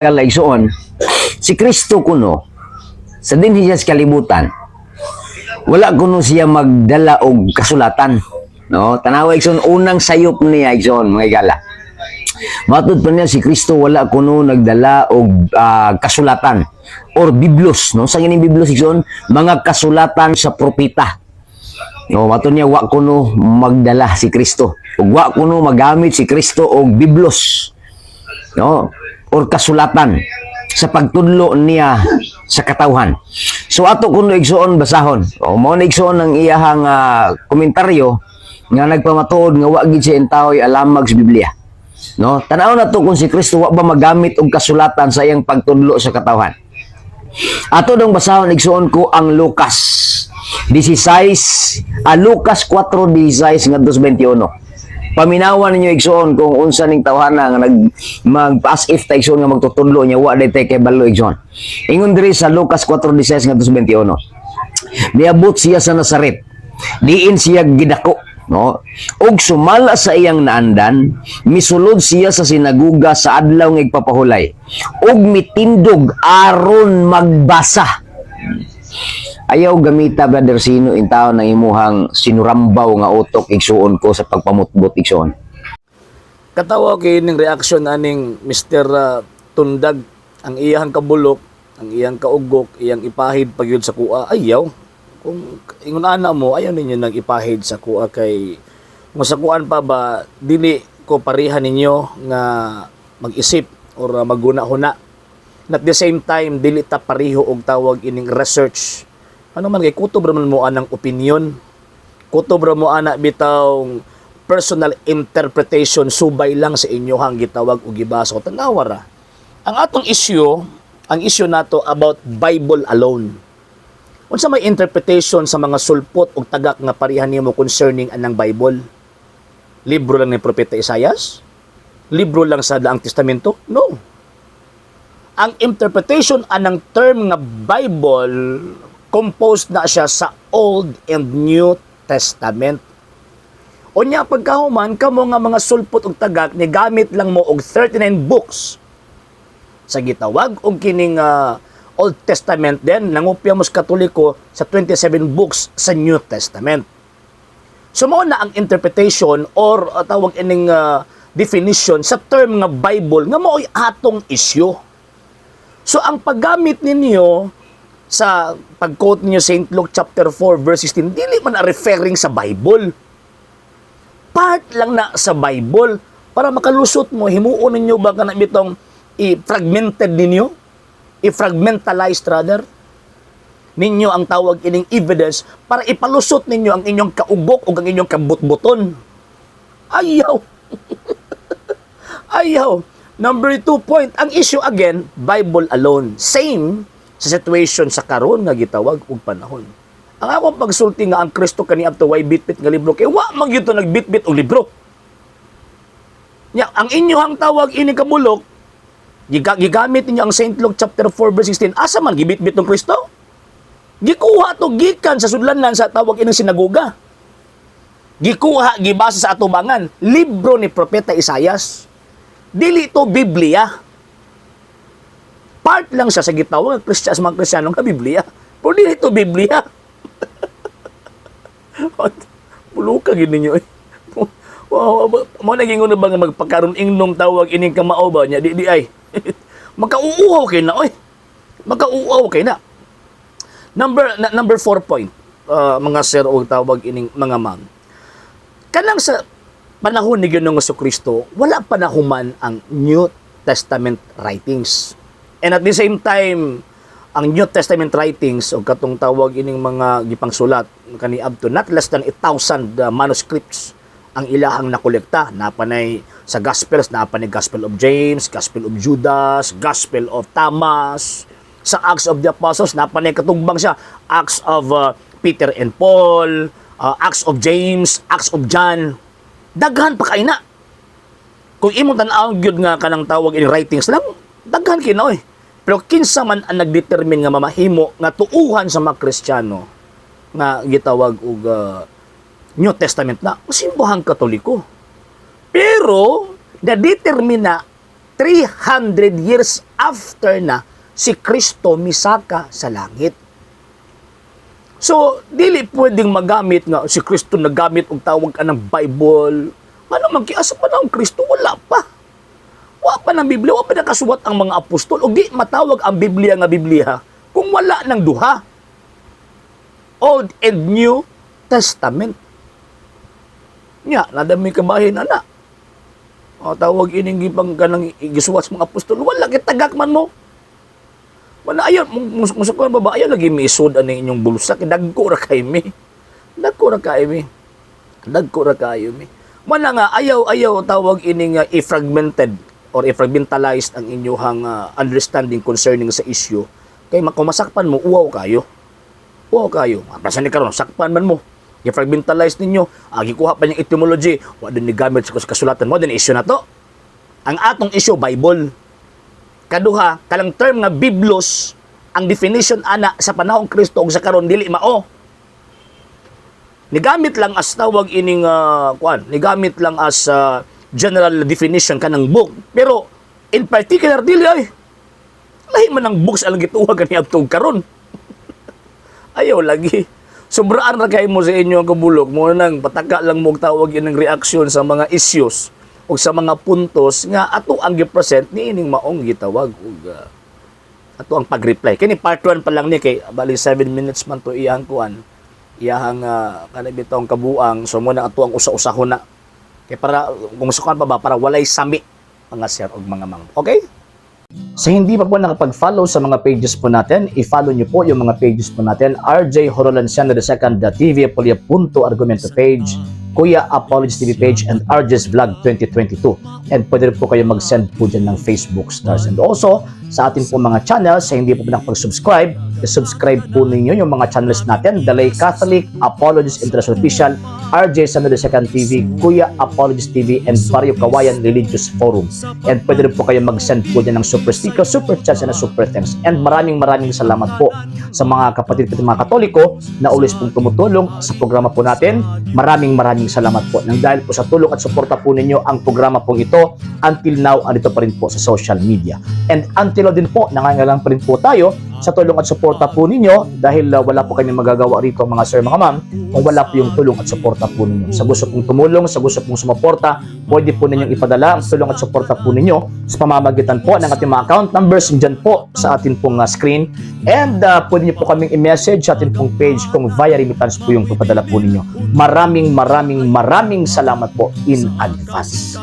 Igsoon, si Kristo kuno sa dinhi siya sa kalibutan, wala kuno siya magdala og kasulatan, no? Tanawa, igsoon, unang sayop niya, igsoon, mga higala. Matud pa niya, si Kristo wala kuno nagdala og kasulatan or biblos, no? Sa kining biblos, igsoon, mga kasulatan sa propeta. No, matud niya, wa kuno magdala si Kristo. Ug wa kuno magamit si Kristo og biblos, no? Or kasulatan sa pagtudlo niya sa katawhan. So ato kuno, igsoon, basahon. O mao na, igsoon, ang iyahang komentaryo nga nagpamatuod nga wa gid siya intawoy alamag sa Biblia. No? Tanaw na to kung si Kristo wa ba magamit og kasulatan sa iyang pagtudlo sa katawhan. Ato dong basahon, igsoon ko, ang Lucas 16, Lucas 4:16 ngadto sa 21. Paminawan ninyo, igsoon, kung unsa ning tawhana nga nag mag as if ta, igsoon, nga magtutudlo niya wa day kay balo, igsoon. Ingon diri sa Lucas 4:16 ngadto sa 21. Niabot siya sa Nazaret. Diin siya gidako, no? Og sumala sa iyang naandan, misulod siya sa sinaguga sa adlaw nga igpapahulay. Og mitindog aron magbasa. Ayaw gamita, Brother Sino, in taon ng imuhang sinurambaw nga utok, igsuon ko, sa pagpamutbot, igsuon. Katawa kay ning reaction aning Mr. Tundag, ang iyang kabulok, ang iyang kaugok, iyang ipahid pagyud sa kuha. Ayaw. Kung ingon ana mo, ayaw ninyo nang ipahid sa kuha kay kung sa kuan pa ba, dili ko pareha ninyo nga mag-isip or maghuna-huna. And at the same time, dili ta pareho og tawag ining research. Ano man kay kutob ra man mo anang opinion. Kutob ra mo ana bitaw personal interpretation subay lang sa inyohang gitawag og gibasa. Tanawa ra. Ang atong issue, ang issue nato about Bible alone. Unsa may interpretation sa mga sulpot og tagak nga pareha nimo concerning anang Bible? Libro lang ni Propeta Isayas? Libro lang sa Daang Testamento? No. Ang interpretation anang term nga Bible, composed na siya sa Old and New Testament. Unya pagkahuman, kamo nga mga sulpot og tagak ni gamit lang mo og 39 books sa gitawag og kining Old Testament, then nangopya mo sa Katoliko sa 27 books sa New Testament. So mao na ang interpretation or tawag ining definition sa term nga Bible nga mao'y atong issue. So ang paggamit ninyo sa pag-quote ninyo St. Luke chapter 4 verse 16, dili man na referring sa Bible. Part lang na sa Bible para makalusot mo. Himuon ninyo ba kana bitong i-fragmented ninyo? I-fragmentalized rather ninyo ang tawag ining evidence para ipalusot ninyo ang inyong kaugok o ang inyong kabutbuton. Ayaw. Ayaw. Number two point, ang issue again, Bible alone. Same sa situation sa karon nga gitawag og panahon. Ang akong pagsulti nga ang Kristo kaniadto way bitbit nga libro kay wa man gyud to nagbitbit og libro. Nya, ang inyohang tawag ini kabulok, gigamit ninyo ang St. Luke chapter 4 verse 16. Asa man gibitbit ng Kristo? Gikuha to gikan sa sudlanan sa tawag ining sinagoga. Gikuha, gibasa sa atubangan. Libro ni Propeta Isayas. Dili to Biblia. Part lang siya sa gitawag ng Kristiyan, sa mga Kristiyano nga Biblia. Pero dili to Biblia. Buluka gid ninyo eh. Wow, mo naging ba nga magpakaroon ingnom tawag ining kamao ba nya di di ay. Makauuhaw kay na oy. Makauuhaw kay na. Number 4 point, mga sir o tawag ining mga ma'am. Kanang sa panahon ni Ginoong Kristo, wala pa nahuman ang New Testament writings. And at the same time, ang New Testament writings o katong tawag ining mga gipangsulat kaniadto not less than 1,000 manuscripts ang ilahang nakolekta. Napanay sa Gospels, napanay Gospel of James, Gospel of Judas, Gospel of Thomas. Sa Acts of the Apostles, napanay katugbang siya, Acts of Peter and Paul, Acts of James, Acts of John. Daghan pa kay na. Kung imong tan-awon gyud nga kanang tawag in writings lang, daghan kay na oy. Pero kinsa man ang nagdetermine nga mamahimo nga tuuhan sa mga Kristiyano nga gitawag og New Testament na simbahang Katoliko. Pero na-determine na 300 years after na si Kristo misaka sa langit. So, dili pwedeng magamit nga si Kristo nagamit og tawag ka ng Bible. Ano man kiasa pa na ang Kristo? Wala pa. Wa pa ng Biblia, wa pa nakasuwat ang mga apostol. Og di matawag ang Biblia nga Biblia kung wala ng duha. Old and New Testament. Nya, nadami kabahin ana. O, tawag ining gipang kanang gisuwat sa mga apostol, wala kitagak man mo. Wala ayon, musukuan ba ba? Ayaw lagi miisod ani inyong bulsa, kay dagko ra kay mi. Dagko ra kay mi. Dagko ra kayo mi. Mana nga ayaw ayaw tawag ining i-fragmented or i-fragmentalized ang inyong understanding concerning sa issue. Kay kung masakpan mo, uwaw kayo. Uwaw kayo. Basta ni karon sakpan man mo. I-fragmentalize ninyo. Gikuha pa niyang etymology. Wa din ni gamit sa kasulatan mo din issue na to. Ang atong issue, Bible. Kaduha, kalang term nga biblos, ang definition ana sa panahong Kristo ug sa karon dili mao. Nigamit lang as tawag ining kuan, nigamit lang as general definition kanang book. Pero in particular dili ay lahi man ang books ang gituwa kani adtong karon. Ayaw lagi. Sobraan ra kay mo sa inyo ang kabulok mo nang pataka lang mo og tawag ining reaksyon sa mga issues o sa mga puntos nga ato ang gi-present niining maong gitawag og ato ang pag-reply. Kini part 1 pa lang ni kay bali 7 minutes man to iyang kuan. Iyahang kanang bitong kabuang, so mo na ato ang usa-usahon na. Kay para kung sukan pa ba para walay sami, mga sir og mga ma'am. Okay? Sa hindi pa po nakapag-follow sa mga pages po natin, i-follow nyo po yung mga pages po natin. RJ Horolanciano II, TV Apolia Punto Argumento page, Kuya Apologies TV page, and RJ's Vlog 2022. And pwede rin po kayo mag-send po dyan ng Facebook stars. And also, sa atin po mga channels, sa hindi po nakapag-subscribe, i-subscribe po ninyo yung mga channels natin: The Lay Catholic, Apologies International Official, RJ Sano II TV, Kuya Apologies TV, and Barrio Kawayan Religious Forum. And pwede rin po kayo mag-send po dyan ng super sticker, super chats, and super thanks. And maraming maraming salamat po sa mga kapatid ko, mga Katoliko na always pong tumutulong sa programa po natin. Maraming maraming salamat po. Nang dahil po sa tulong at suporta po ninyo, ang programa pong ito until now andito pa rin po sa social media. And until now din po, nangangailangan pa rin po tayo sa tulong at suporta po ninyo dahil wala po kami magagawa rito, mga sir, mga ma'am, kung wala po yung tulong at suporta po ninyo. Sa gusto pong tumulong, sa gusto pong sumuporta, pwede po ninyong ipadala ang tulong at suporta po ninyo sa pamamagitan po ng ating mga account numbers dyan po sa atin pong screen. And pwede niyo po kaming i-message sa atin pong page kung via remittance po yung papadala po ninyo. Maraming maraming maraming salamat po in advance.